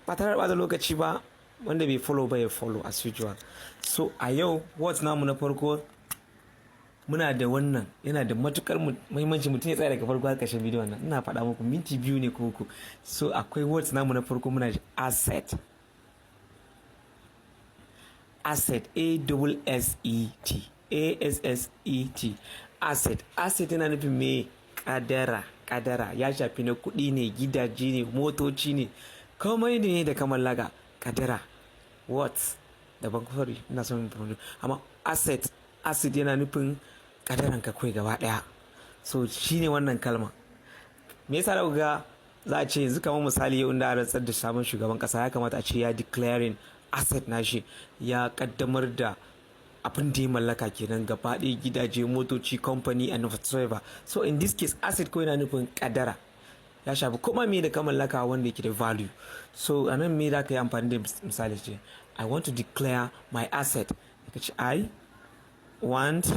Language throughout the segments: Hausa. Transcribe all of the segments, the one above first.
Ba tare da ɓata lokaci ba, wanda bai follow ba ya follow as usual. So a yau words namu na farko muna da wannan, yana da matukar muhimmanci mutum ya tsaya daga farko har ƙarshen bidiyon nan. Ina faɗa muku, minti 2 ne ko 3. So akwai words namu na farko, muna da asset. Asset, A double S E T, A S S E T, asset. Asset yana nufin me? Kadara. Kadara ya shafi na kuɗi ne, gidaje ne, motoci ne, komai ne da ka mallaka, kadara. What daban, sorry, ina son, amma asset, asset yana nufin kadaran ka kai gaba ɗaya. So shine wannan kalma. Me yasa da ga za a ce yanzu, kamar misali yau da rantsar da sabon shugaban kasa, ya kamata a ce ya declaring asset nashi, ya kaddamar da abin da ya mallaka kenan gaba ɗaya, gidaje, motoci, company and whatsoever. So in this case, asset ko yana nufin kadara, ya shafi kuma me da ka mallaka wanda yake da value. So a nan me za ka yi amfani da misali ce, "I want to declare my asset." Ka ce, "I want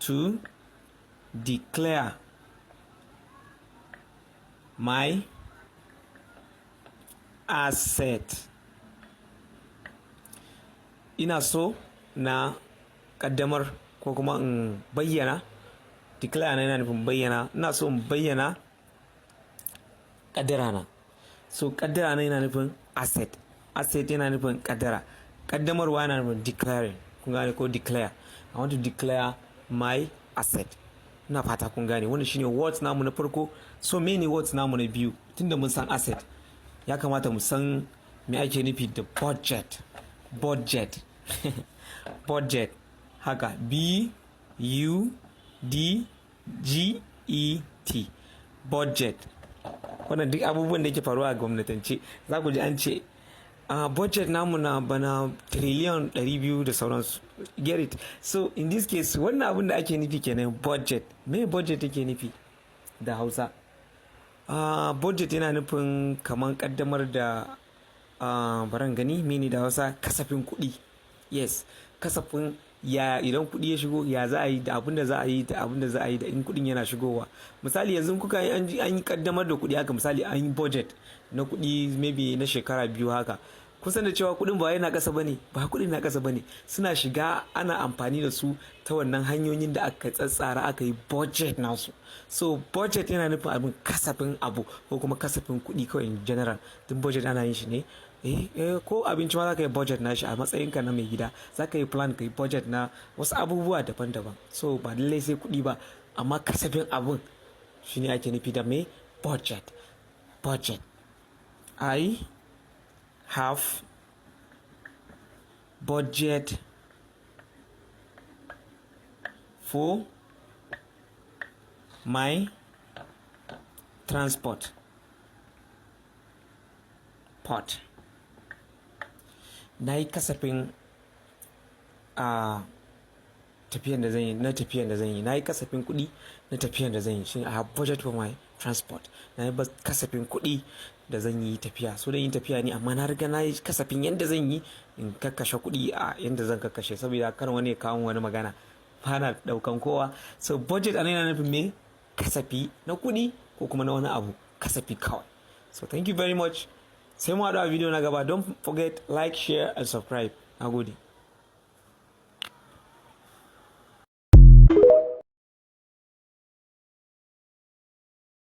to declare my asset." Ina so na kaddamar ko kuma in bayyana. Declare na yana nufin bayyana. Ina so in bayyana kaddara na. So kaddara na yana nufin asset. Asset yana nufin kaddara, kaddamarwa yana nufin declaring. Kun gane ko? Declare, "I want to declare my asset." Ina fata kun gane. Wannan shine words namu na farko. So mene words namu na biyu? Tunda mun san asset, ya kamata mu san me ake nufi da budget. Budget, budget haka, B U D G E T, budget. Wannan duk abubuwan da yake faruwa a gwamnatance, za ku ji an ce a budget namu na bana trillion 200 da sauransu. Get it? So in this case, wannan abin da ake nufi kenan, budget. Me budget yake nufi da Hausa? Budget yana nufin kamar kaddamar da baran gani mene da Hausa, kasafin kuɗi. Yes, kasafin ya idan kuɗi ya shigo, ya za a yi da abin da za a yi da abin da za a yi da in kuɗin yana shigowa. Misali yanzu kuka an yi kaddamar da kuɗi haka, misali an yi budget na kuɗi maybe na shekara 2 haka, kusan da cewa kuɗin ba yana ƙasa bane ba, kuɗin na ƙasa bane, suna shiga, ana amfani da su ta wannan hanyoyin da aka tsatsara aka yi budget nasu. So budget yana nufin abin kasafin abu ko kuma kasafin kuɗi kawai in general. Duk budget ana yin shi ne, ko abinci ma za ka yi budget na shi. A matsayinka na mai gida, za ka yi plan, ka yi budget na wasu abubuwa daban-daban. So ba lallai sai kuɗi ba, amma kasafin abun shine ake nufi da mai budget. Budget, "I have budget for my transport port." Na yi kasafin a tafiyan da zan yi, na tafiyan da zan yi. Na yi kasafin kuɗi na tafiyan da zan yi. Shi "I have budget for my transport." Na yi kasafin kuɗi da zan yi tafiya. So da yin tafiya ne, amma na riga na yi kasafin yadda zan yi in kakkashe kuɗi a yadda zan kakkashe, saboda kar wani ya kawo wani magana, ba daukan kowa. So budget a yana nufin me? Kasafi na kuɗi ko kuma na wani abu, kasafi kawai. So thank you very much, sai mu haɗu a video na gaba. Don't forget, like, share and subscribe. Na gode.